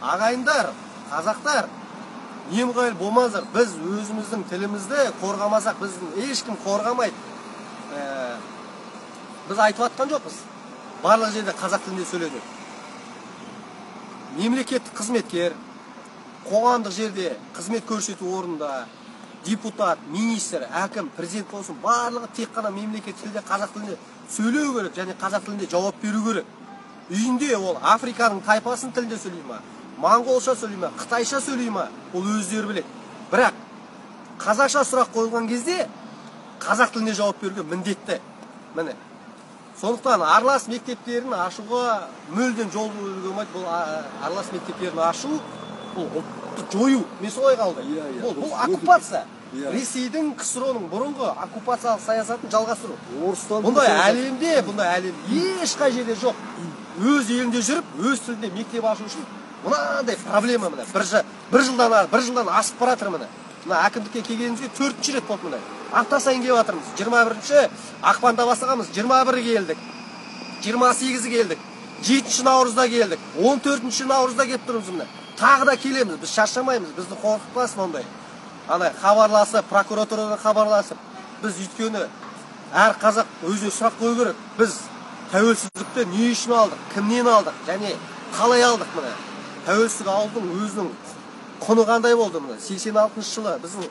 Ағайындар, қазақтар, немқұрайлы болмаңыздар. Біз өзіміздің тілімізді қорғамасақ, біздің ешкім қорғамайды. Біз айтып жатқан жоқпыз барлық жерде қазақ тілінде сөйле деп. Мемлекеттік қызметкер, қоғамдық жерде қызмет көрсету орнында депутат, министр, әкім, президент болсын, барлығы тек қана мемлекеттік тілде, қазақ тілінде сөйлеу керек және қазақ тілінде жауап беру керек. Үйінде ол Африканың тайпасының тілінде сөйлей ма, моңғолша сөйлей ма, қытайша сөйлей ма, ол өздері біледі. Бірақ қазақша сұрақ қойылған кезде қазақ тілінде жауап беруге міндетті. Міне. Сондықтан аралас мектептерін ашуға мүлдем жол беруге болмайды. Бұл аралас мектептерін ашу бұл ұлтты жою. Мен солай қалды. Бұл оккупация. Ресейдің, КСРО-ның бұрынғы оккупациялық саясатын жалғастыру. Бұндай әлемде, бұндай әлем ешқай жерде жоқ. Өз елінде жүріп, өз тілінде мектеп ашу үшін мынандай проблема міне. Бір жылдан асып бара жатыр міне. Мына әкімдікке келгенімізге 4-ші рет болды міне. Апта сайын келіп жатырмыз. 21-ші ақпанда бастағанбыз, 21-і келдік. 28-і келдік. 7-ші наурызда келдік. 14-ші наурызда келіп тұрмыз міне. Тағы да келеміз. Біз шаршамаймыз. Бізді қорқытпасын ондай. Ана хабарласып, прокуратурадан хабарласып, біз өйткені әр қазақ өзіне сұрақ қою керек. Біз тәуелсіздікті не үшін алдық, кімнен алдық және қалай алдық міне. Тәуелсіздік алудың өзінің құны қандай болды міне. 86-шы жылы біздің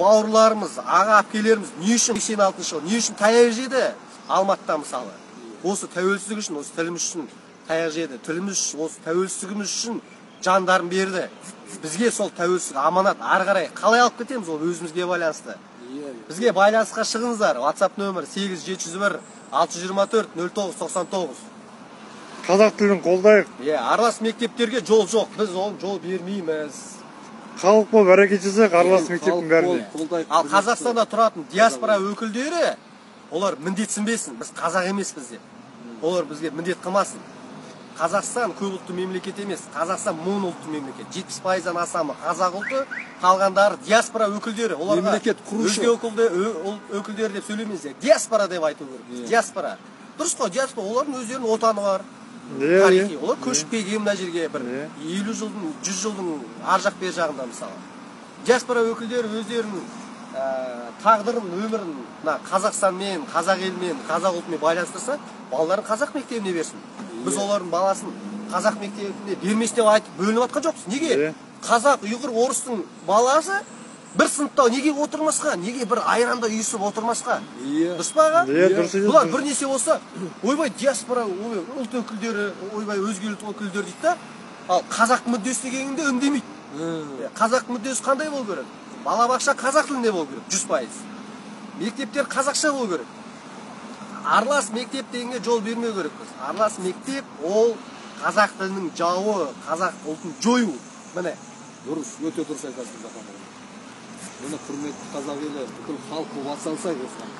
бауырларымыз, аға әпкелеріміз не үшін 86-шы жылы, не үшін таяқ жеді Алматыда мысалы. Осы тәуелсіздік үшін, осы тіліміз үшін таяқ жеді. Тіліміз үшін, осы тәуелсіздігіміз үшін жандарын берді. Бізге сол тәуелсіздік аманат, ары қарай қалай алып кетеміз, ол өзімізге байланысты. Бізге байланысқа шығыңыздар. WhatsApp нөмір 8701 624 09 99. Қазақ тілін қолдайық. Аралас мектептерге жол жоқ. Біз оны жол бермейміз. Халық болып әрекет жасайық, аралас мектептің бәріне. Ал Қазақстанда тұратын диаспора өкілдері, олар міндетсінбесін, біз қазақ емеспіз деп. Олар бізге міндет қылмасын. Қазақстан көп ұлтты мемлекет емес, Қазақстан моноұлтты мемлекет. 70%-дан асамы қазақ ұлты, қалғандары диаспора өкілдері. Оларға мемлекет құрушы. Өзге өкілдері деп сөйлемейміз, диаспора деп айту керек. Диаспора. Дұрыс қой, диаспора олардың өздерінің отаны бар. Тарихи. Олар көшіп келген мына жерге бір 50 жылдың, 100 жылдың ар жақ бер жағында мысалы. Диаспора өкілдері өздерінің тағдырын, өмірін мына Қазақстанмен, қазақ елімен, қазақ ұлтымен байланыстырса, балаларын қазақ мектебіне берсін. Біз олардың баласын қазақ мектебіне бермес деп айтып бөлініп жатқан жоқпыз. Неге? Қазақ, ұйғыр, орыстың баласы бір сыныпта неге отырмасқа? Неге бір айранда үйісіп отырмасқа? Дұрыс па, аға? Бұлар бірнеше болса, ойбай диаспора, ойбай ұлт өкілдері, ойбай өзге ұлт өкілдері дейді да. Ал қазақ мүддесі дегенде үндемейді. Қазақ мүддесі қандай болу керек? Балабақша қазақ тілінде болу керек, 100%. Мектептер қазақша болу керек. Аралас мектеп дегенге жол бермеу керекпіз. Аралас мектеп ол қазақ тілінің жауы, қазақ ұлтын жою. Міне. Дұрыс, өте дұрыс айтасыз, Жақан. Міне, құрметті қазақ елі, бүкіл халық болып атсалсақ осыған.